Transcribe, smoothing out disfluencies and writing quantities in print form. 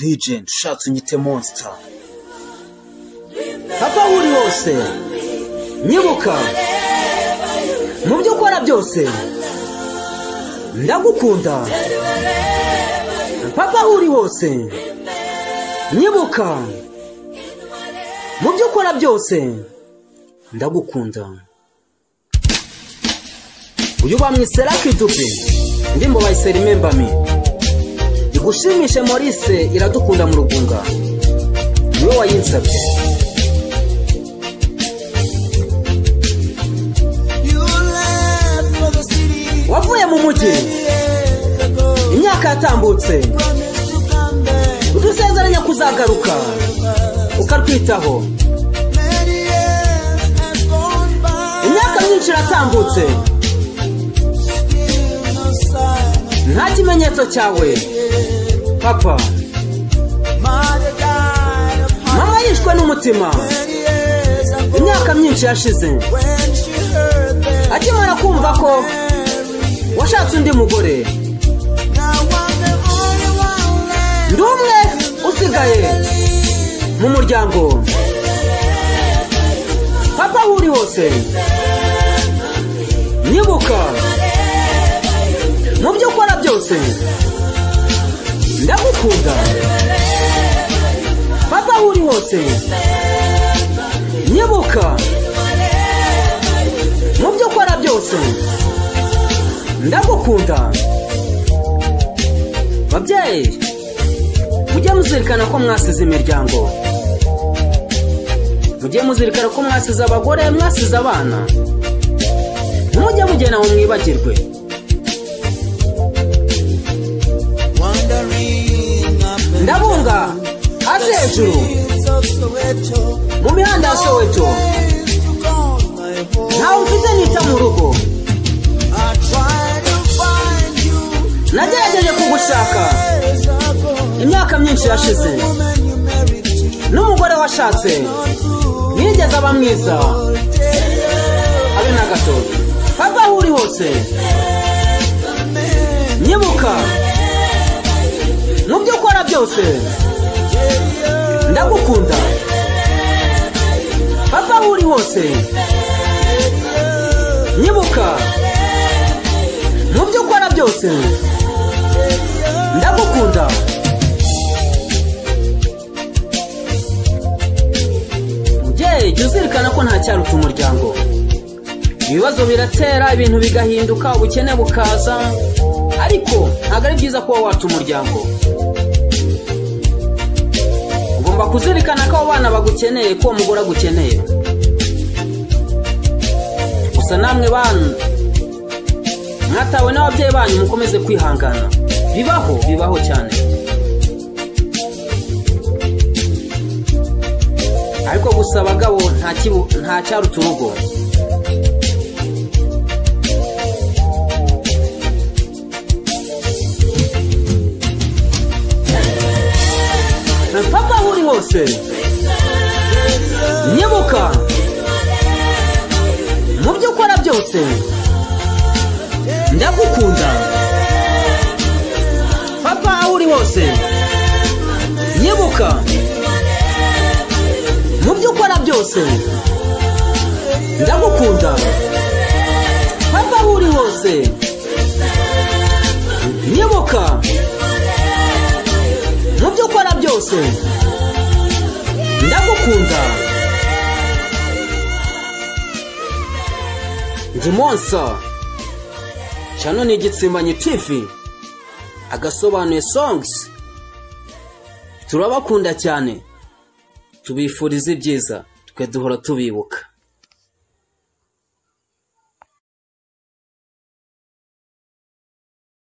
Legend, ushatse unyite monster. Papa aho uri hose, nyibuka mu byo ukora byose, ndagukunda. Papa aho uri hose, nyibuka mu byo ukora byose, ndagukunda. Uyu bamwise Lucky Dube, ndimbo bayise Remember Me. Igushimishe Maurice Iradukunda mu Rugunga, niwe wayinsabye. Wavuye mu mujyi imyaka yatambutse, udusezeranya kuzagaruka ukarwitaho. Imyaka myinshi iratambutse, nta kimenyetso cyawe papa. Mama yishwe n'umutima imyaka myinshi yashize, akimara kumva ko washatse undi mugore. Ndi umwe usigaye mu muryango. Papa aho uri hose, nyibuka mu byo ukora byose, ndagukunda. Papa aho uri hose, nyibuka mu byo ukora byose, ndagukunda. Babyeyi, mujye muzirikana ko mwasize imiryango, mujye muzirikana ko mwasize abagore, mwasize abana. Ntimujye mugenda ngo mwibagirwe. Ndabunga hasi hejuru mu mihanda ya Soweto, ntawe mfite nita mu rugo. Nagerageje kugushaka imyaka myinshi yashize, n'umugore washatse ntiyigeze aba mwiza habe na gato. Papa aho uri hose, nyibuka mu byo ukora byose, ndagukunda. Papa aho uri hose, nyibuka mu byo ukora byose, ndagukunda. Mubyeyi, jya uzirikana ko nta cyaruta umuryango. Ibibazo biratera, ibintu bigahinduka, ubukene bukaza, ariko ntabwo ari byiza kuba wata umuryango. Ugomba kuzirikana ko abo bana bagukeneye, ko uwo mugore agukeneye. Gusa namwe bana mwatawe n'ababyeyi banyu, mukomeze kwihangana. Bibaho, bibaho cyane. Ariko gusa abagabo nta cyaruta urugo. Papa aho uri hose, nyibuka mu byo ukora byose, ndagukunda. Papa aho uri hose, nyibuka mu byo ukora byose, ndagukunda. Papa aho uri hose, nyibuka mu byo ukora byose, ndagukunda. Ndi Monsa, channel ni Igitsimbanyi TV, agasobanuye songs. Turabakunda cyane, tubifuriza ibyiza, twe duhora tubibuka.